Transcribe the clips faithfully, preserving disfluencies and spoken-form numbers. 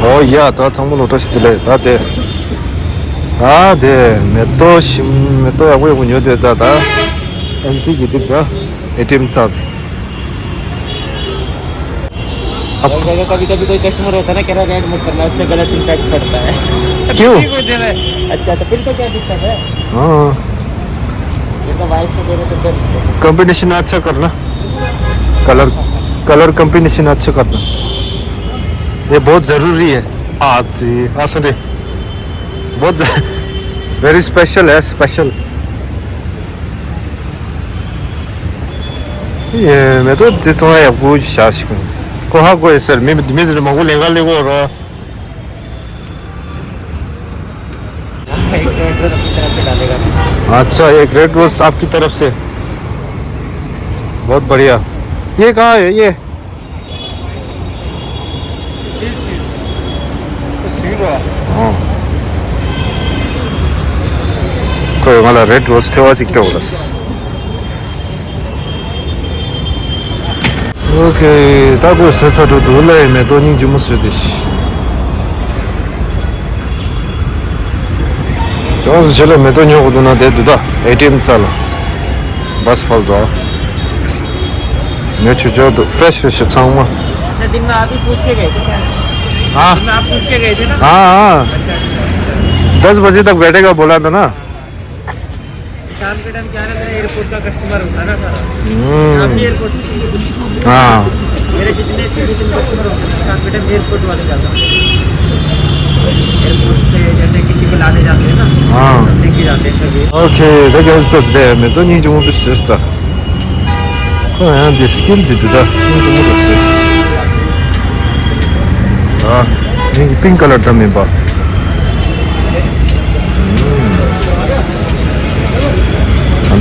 ཨོ་ཡ། ད་ཚང་མ་ལོ་བཀྲ་ཤིས་བདེ་ལེགས། ད་དེ། ད་དེ་མེ་ཏོག་ཞིམ། མེ་ཏོག་ཡག་པོ་ཡག་པོ་ཉོས་དེ། ད་ད་ཨེམ་ཊི་གི་དེབ། ད་ཨེ་ཊི་ཨེམ་ཚར། अब अगर कभी कभी कोई कस्टमर होता है ना, कह रहा रेड मत करना, उससे गलत इम्पैक्ट पड़ता है। क्यों? किसी को देना है। अच्छा, तो फिर तो क्या दिक्कत है? हाँ। ये तो वाइफ को दे रहे तो फिर कॉम्बिनेशन अच्छा करना। कलर, कलर कॉम्बिनेशन अच्छा करना। ये बहुत ज़रूरी है। हाँ जी, हाँ सर। बहुत वेरी स्पेशल है, स्पेशल। ये मैं तो जितना है आपको शाश को। को हाँ को है सर, मैं मैं तो मगो लेगा लेगो और एक रेड रोज अपनी तरफ से डालेगा। अच्छा, एक रेड रोज आपकी तरफ से। बहुत बढ़िया। ये कहाँ है ये? ཁོས་ང་ལ་རེད་རོ་སི་ཐེ་བ་ཅིག་སྤྲད་འོ་ལ། ཨོ་ཁེ། ད་ཁོས་ཟས་ཚར་འགྲོ་འདུག་ལ། ཡ་མེ་ཏོག་སྙིང་རྗེ་མོ་བཟོས་ཏེ། ཅོག་ཙེ་ཆེ་ལ་མེ་ཏོག་ཉོ་དགོས་འདུག་ན་བསྡད་འདུག་ད་ཨེ་ཊི་ཨེམ་རྩ་ལ། བ་སི་ཕལ་འགྲོ། ཉོ་ཆོག་ཆོག་འདུག་ཧྥེ་རེ་ཤི་རེད་ཤག་ཚང་མ། अच्छा, दिन में आप ही पूछ के गए थे क्या? हाँ। दिन में आप पूछ के गए थे ना? हाँ, हाँ। अच्छा, अच्छा, अच्छा। दस बजे तक बैठेगा बोला था ना। शाम के टाइम क्या रहता है, एयरपोर्ट का कस्टमर होता है ना सारा। हम्म। आप ही एयरपोर्ट। हाँ। मेरे जितने भी कस्टमर होते हैं, शाम के टाइम एयरपोर्ट वाले जाते हैं। एयरपोर्ट से जैसे किसी को लाने जाते हैं ना, हाँ। लेके जाते हैं सभी। ཨོ་ཁེ། ད་ག་ཟེར་ཏེ་མེ་ཏོག་སྙིང་རྗེ་མོ་འདུག་ཟེར་ད། ཁོ་ཡང་འདི་སི་ཀིན་འདི་འདུག་ད་སྙིང་རྗེ་མོ་འདུག་ཟེར། ཨ། ངའི་པིང་ཀ་ལར་འདྲ་མིན་པ།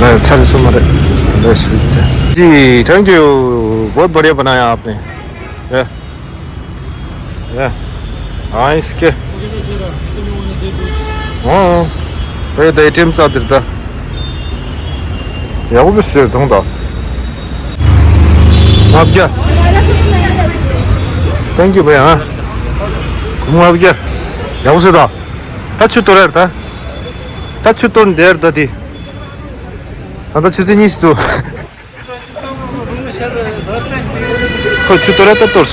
ད་ལྟ་ཚར་སོང་མ་རེད། ད་ལྟ་སུ་ཡིན་ད། जी, थैंक यू। बहुत बढ़िया बनाया आपने। या। या। हाँ, इसके। हाँ। ཕ་གི་ད་ཨེ་ཊི་ཨེམ་རྩ་དེར་ད། ཡག་པོ་ཟེར་དང་ད། ང་བརྒྱ། ཐེང་ཀིའུ་བྷའི་ཡ། ཁོ་མོ་ང་བརྒྱ། ཡག་པོ་ཟེར་ད། ད་ཆུ་གཏོར་ཡར་ད། ད་ཆུ་གཏོར་འདིར་ད་དེ། ད་ད་ཆུ་ཚོད་གཉིས་སུ་འདུག་ཁོ་ཆུ་གཏོར་ཡ་ད་གཏོར།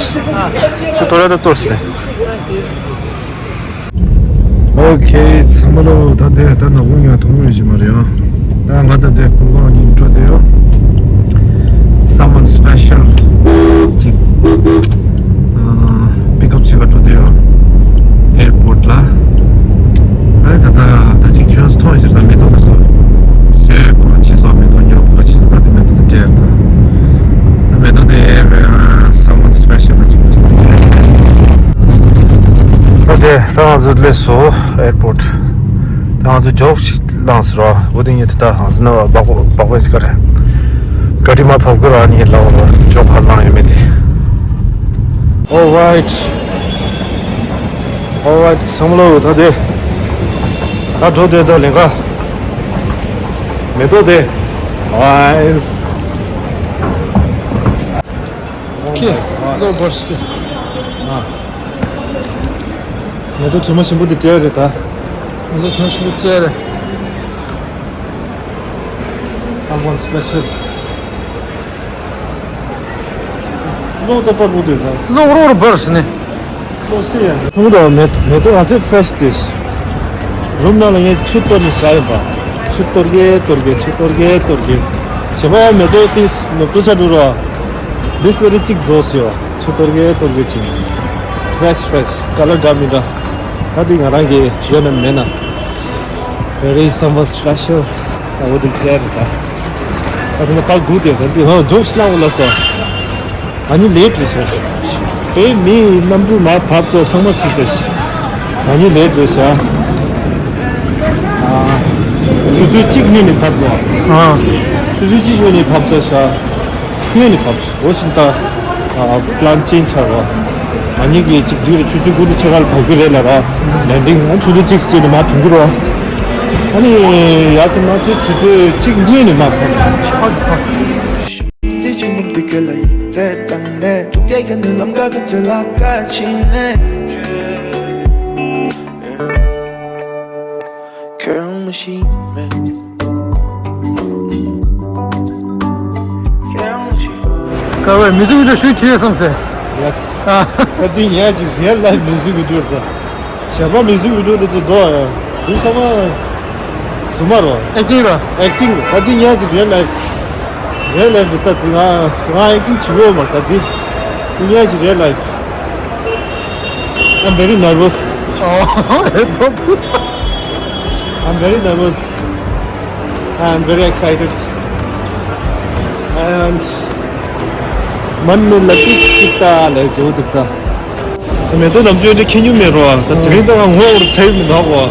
ཆུ་གཏོར་ཡ་ད་གཏོར་ཟེར། ཨོ་ཁེ། ཚང་མ་ལོ། ད་དེ་ད་ནག་ཁུང་ཡང་མཐོང་རོགས་ཞིག་མ་རེད་ཨ། ད་ང་ད་དེ་ཀུང་ཀང་ཉིན་འགྲོ་དེ་ཡོད། Someone special ཅིག་ཨ། པིག་ཨབ་བྱེད་ག་འགྲོ་དེ་ཡོད། ཨེར་པོར་ཊི་ལ། ཨ་ད་ད་ད་ཅིག་ཆོས་མཐོང་ཡོད་ཟེར། ད་མེ་ཏོག་དེ་ཚོ་བཟོས་གོ་ཕྱི་སོགས་མེ་ཏོག་ཉོ་གོ་ཕྱི་སོགས་ད་དེ་མེ་ཏོག་དེ་སྤྲད་ད། མེ་ཏོག་དེ་ཨེ་someone special ཅིག་ཅིག་ཅིག་ད་དེ་ད་ང་ཚོ་སླེབས་སོང་ཨེར་པོར་ཊི། ད་ང་ཚོ་ཇོག་ཞིག་ལངས་སོང་ར། འོ་དེ་ཉིད་དེ་ད་ཧང་སི་ན་སྦག་སྦག་པའི་ཅིག་ག་རེད། ག་རི་མ་ཕབ་གི་ར་ནི་ལ་འོ་ར་ཇོག་ཕར་ལངས་ཡོད་མེད་དེ། All right. All right. ཚང་མ་ལོ་ད་དེ། ད་འགྲོ་དེ་ད་ལེན་ག་མེ་ཏོག་དེ། Nice. Okay. Go first. ཨ། མེ་ཏོག་དྲི་མ་ཞིམ་པོ་འདི་སྤྲད་རེད་ད། མེ་ཏོག་དྲི་མ་ཞིམ་པོ་སྤྲད་རེད། Someone special. ལོག་ཏོ་པར་བུ་དུས་ད། ལོག་རོག་རུ་འབར་ཟིན་ནས། ལོག་སི་ཡ། ཚོང་དུ་མེ་མེ་ཏོག་ང་ཚོའི་ཕེ་རེ་ཤི་དེ། རུམ་ནང་ལ་ངས་ཆུ་གཏོར་ནས་བཞག་ཡིན་པ། ཆུ་གཏོར་གེ་གཏོར་གེ་ཆུ་གཏོར་གེ་གཏོར་གེ། ཞེ་པོ་མེ་ཏོག་དེ་ནུབ་ཏུ་ཆ་འགྲོ་རོགས། ལིས་བེ་རི་གཅིག་རྫོགས་སོ། ཆུ་གཏོར་གེ་གཏོར་གེ་ཕྱིན། ཕེ་རེ་ཤི་ཕེ་རེ་ཤི་ཀ་ལར་འདྲ་མི་འདྲ། ད་འདི་ང་རང་གི་ཡོད་ན་མེད་ན། Very someone special. ད་འོ་དེ་ཅེར་ད། ད་དེ་ནས་ད་སྒུག་དེ་ད་འདི་ཧོ་ཇོབ་སི་ལ་འོ་ལ་ས། ང་གཉིས་ལེ་ཊི་རེད་ཤག་དེ་མི་གནམ་གྲུ་མར་བབས་ཚོ་ཚང་མ་ཕྱིན་ཚར་ཤག་ང་གཉིས་ལེ་ཊི་རེད་ཤག་ཨ། ཆུ་ཚོད་གཅིག་སྔོན་ནས་བབས་ཚོ། ཨ། ཆུ་ཚོད་གཅིག་སྔོན་ནས་བབས་ཚོ་ཤག་སྔོན་ནས་བབས། འོ་བཞིན་ད། ཨ། པི་ལན་ཅེན་ཇི་ཆགས་རོ། ང་གཉིས་ཀྱིས་གཅིག་བསྡུས་རེ་ཆུ་ཚོད་དགུ་དང་ཕྱེད་ཀ་ལ་བབས་ཀྱི་རེད་ལ་ར། ལན་ཌིང་ང་ཆུ་ཚོད་གཅིག་ཙམ་ནས་མར་ཐོན་གྱི་རོ། ཨ་ནི། ཡར་སོང་ན་ཆུ་ཚོད་གཅིག་སྔོན་ནས་མར་བབས། རྩེ་ཆེན་པོ་འདི་ཁ་ལ་ཡིག་ཚད་བཏང་ནས། ཆུ་རྐྱལ་གྱི་ནི་ལམ་ཁ་གི་ཚོད་ལ་ཁ་ཕྱིན་ནས། ཀ་བའི་མིའུ་ཛིག་བི་ཌི་ཡོ་ཤུཊ་བྱེད་བསམ་སེ། ཡེ་སི། ཨ། ད་འདི་ངའི་ཅིག་རི་ཡལ་ལའིཕ་མིའུ་ཛིག་བི་ཌི་ཡོ་རེད། གཞན་པ་མིའུ་ཛིག་བི་ཌི་ཡོ་དེ་ཚོ་རྡོ་ཡ། འདི་ཚང་མ་རྫུན་མ་རོ། ཨེག་ཊིང་ར། ཨེག་ཊིང་ར། ད་འདི་ངའི་ཅིག་རི་ཡལ་ལའིཕ། རི་ཡལ་ལའིཕ་ད་འདི་ང་ང་ཨེག་ཊིང་བྱེད་ཀྱི་ཡོད་མ་རེད། ད་འདི་འདི་ངའི་ཅིག་རི་ཡལ་ལའིཕ། I'm very nervous. Oh, I'm very nervous. I'm very excited. And མན་མེ་ལ་ཏིག་ཏིག་ཏ་ལ་ཇོ་ཏིག་ཏ། མེ་ཏོག་ནམ་རྒྱུན་འདི་ཁྱེད་ཉུང་མེད་རོ། ད་དེ་རིང་ད་ང་ངོ་འུར་ཚ་ཡི་མི་འདུག་གོ།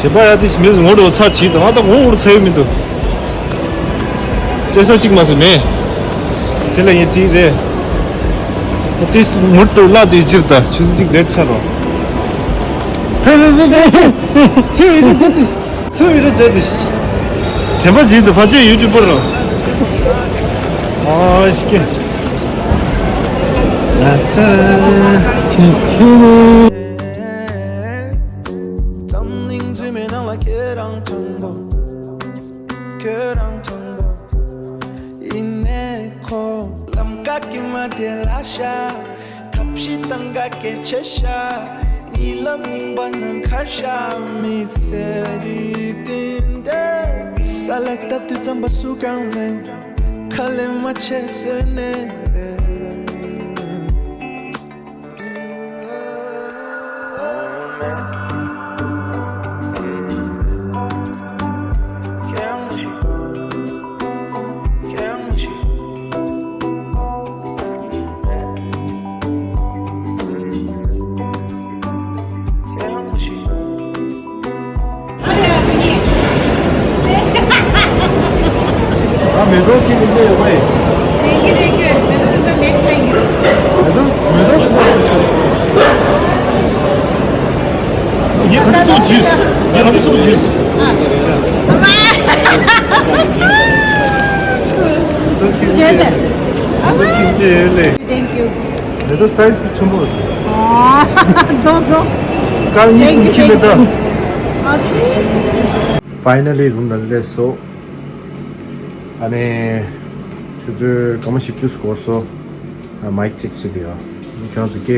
ཞེ་པ་ཡ་དེ་མི་ངོ་འདྲ་ཚ་ཆི་ད་ང་ད་ངོ་འུར་ཚ་ཡི་མི་འདུག་སྐྱེ་ས་གཅིག་མ་ཟིན་མེད། དེ་ལ་ཡིན་དྲིས་རེད། ཏིས་མུར་དུ་བླ་དུས་ཅིར་ད་ཆུ་ཚོད་གཅིག་ལེགས་ཆ་རོ། ཚེ་ཡི་རེ་ཇ་དུས། ཚེ་ཡི་རེ་ཇ་དུས། དྲན་པ་འཛིན་དུ་ཕ་ཆེ་ཡུ་ཊུབ་པར་རོ། ཨོ་སྐྱེ། འཛམ་གླིང་འཛུལ་མའི་ནང་ལ་ཁྱེད་རང་དང་པོ། ཁྱོད་རང་དང་པོ་ཡིན་ནས་ཁོ། ལམ་ཀ་གི་མ་དེ་ལ་ཤ། ཐབས་ཤེས་དང་ག་གེ་ཆེ་ཤ། ཉི་ལམ་ཡིན་པ་ན་ཁར་ཤ། མི་ཚེ་འདི་བདུན་འདྲ། ས་ལ་བཏབ་དུས་རྩམ་པ་སུ་གང་མེད། ཁ་ལས་མ་ཆད་བཟོས་ནས། ཨ་མེ་ཏོག་ཁྱེད་ཀྱི་ལྟས་ཡོད་པས། མེ་ཏོག་མེ་ཏོག་ཁྱེད་ཀྱི་ངས་ག་འདྲ་ཚོགས་བྱེད། ངས་ག་འདྲ་ཚོགས་བྱེད། མེ་ཏོག་ཁྱེད་ཀྱི་ལྟས་ཡོད་ལེ། Thank you. མེ་ཏོག་སའི་ཛི་ཆེན་པོ། ཨ། རྡོག་རྡོག་དཀར་གཉིས་སུ་འཁྱིལ་མེད་ད། ཨ་ཙི། Finally རུམ་ནང་སླེབས་སོང་། ཨ་ནི་ཆུ་ཚོད་སྐར་མ་བཞི་བཅུ་འགོར་སོང་། ཨ། མའིག་ཅེག་བྱེད་དུས་ཡ། ཁྱེད་རང་ཚོ་སྐད་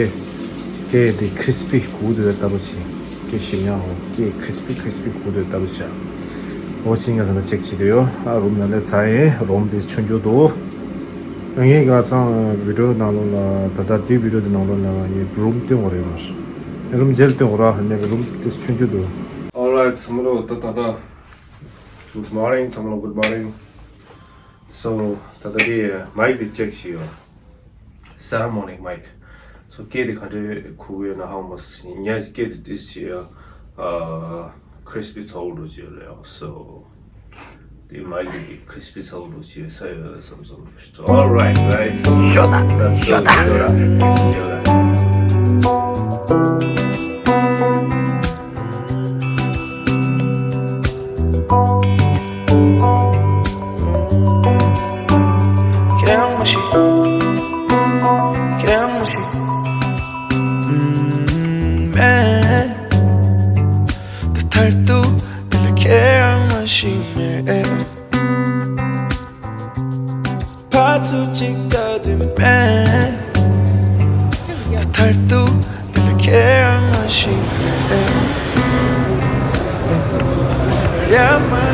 སྐད་དེ་ཁི་རི་སི་པི་གུག་དུས་ལྟ་བུ་བྱེད། སྐད་ཤེས་ཡང་ཧོ་སྐད་ཁི་རི་སི་པི་ཁི་རི་སི་པི་གུག་དུས་ལྟ་བུ་བྱ། ཨོ་ཕྱིན་ང་ད་ལྟ་ཅེག་བྱེད་དུས་ཡོ། ཨ། རུམ་ནང་སླེབས་ཚར་ཡིན། རུམ་དེ་ཆུང་ཆུང་འདུག་ངས་ཁ་སང་བི་ཌི་ཡོ་ནང་ལོགས་ལ། ད་ལྟ་དེའི་བི་ཌི་ཡོ་དེ་ནང་ལོགས་ལ་ངས་རུམ་སྟོན་དགོས་རེད་མ་རེད། རུམ་རྗེས་ལ་སྟོན་དགོས་ར། ནས་རུམ་དེ་ཆུང་ཆུང་འདུག Alright ཚང་མ་ལོ། ད་ད་ད། Good morning ཚང་མ་ལོ། Good morning. So ད་ལྟ་དེ་མའིག་དེ་ཅེག་བྱས་ཡོད། Saramonic mic. So སྐད་དེ་ག་འདྲའི་གོ་གི་ཡོད་ན་ཧ་གོ་མ་སོང་། ངས་སྐད་དེ་ཏིས་བྱས་ཡོད། ཨ། ཁི་རི་སི་པི་ཚ་བོ་འདྲ་བྱས་ཡོད་ལེ། So དེ་མའིག་དེ་ཁི་རི་སི་པི་ཚ་བོ་འདྲ་བྱས་ཡོད་ས་ཡོད་བསམ་བསམ། So alright guys. ཤོད་ད། Let's go. ཤོད་ད། ཤོད་ད། ཕར་ཚུར་གཅིག་ལྟ་དུས་མེད། ད་མཐར་ཐུག་འདི་ལ་ཁྱེད་རང་ང་ཞིག་མེད། ཡ་མ་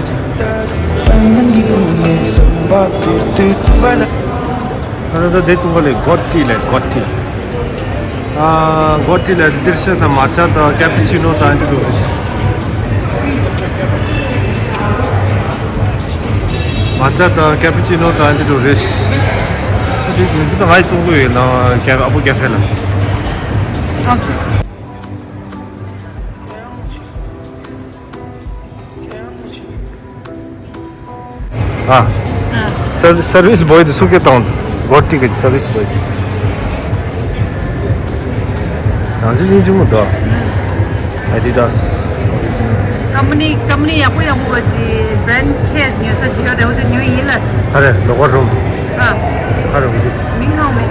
གཅིག་ལྟ་དུས་པན་ནང་གི་ངོ་ནས་བསམ་པ་འཁྱེར་དུས་ཐུམ་པ་ན། ཨ་ད་དེ་ཐུམ་པ་ལས་གོ་ཏི་ལས་གོ་ཏི། ཨ། གོ་ཏི་ལ་འདིར་ཤ་དང་མ་ཆ་དང་ཀེ་པུ་ཅི་ནོ་དང་འདི་འདུག་མ་ཆ་དང་ཀེ་པུ་ཅི་ནོ་དང་འདི་འདུག་རེད། འདི་འདི་དང་ང་ཡི་ཚོང་དུ་ཡོད་ན་ཀེ་ཨ་པོ་ཀེ་ཧྥེ་ལ། ཨ། ཨ། སར་སར་བིས་བོའི་དེ་སུ་སྐད་བཏང་། གོ་ཏི་གི་སར་བིས་བོའི་དེ། ཡང་ཅི་ཡིན་ཅི་མོ་དོ། ཨ་ཌི་ཌཱས། ཀམ་པ་ནི་ཀམ་པ་ནི་ཡག་པོ་ཡག་པོ་ག་ཅི་བྷ་རན་ཌི་ཁྱེད་ཉོ་ས་ཅི་ཡོད་རེད། འོ་དེ་ཉོ་ཡིན་ལ། ཨ་རེ་ལོ་གོ་རུམ། ཨ། ཁ་རུམ་གི། མིང་ཧ་གོ་མེད།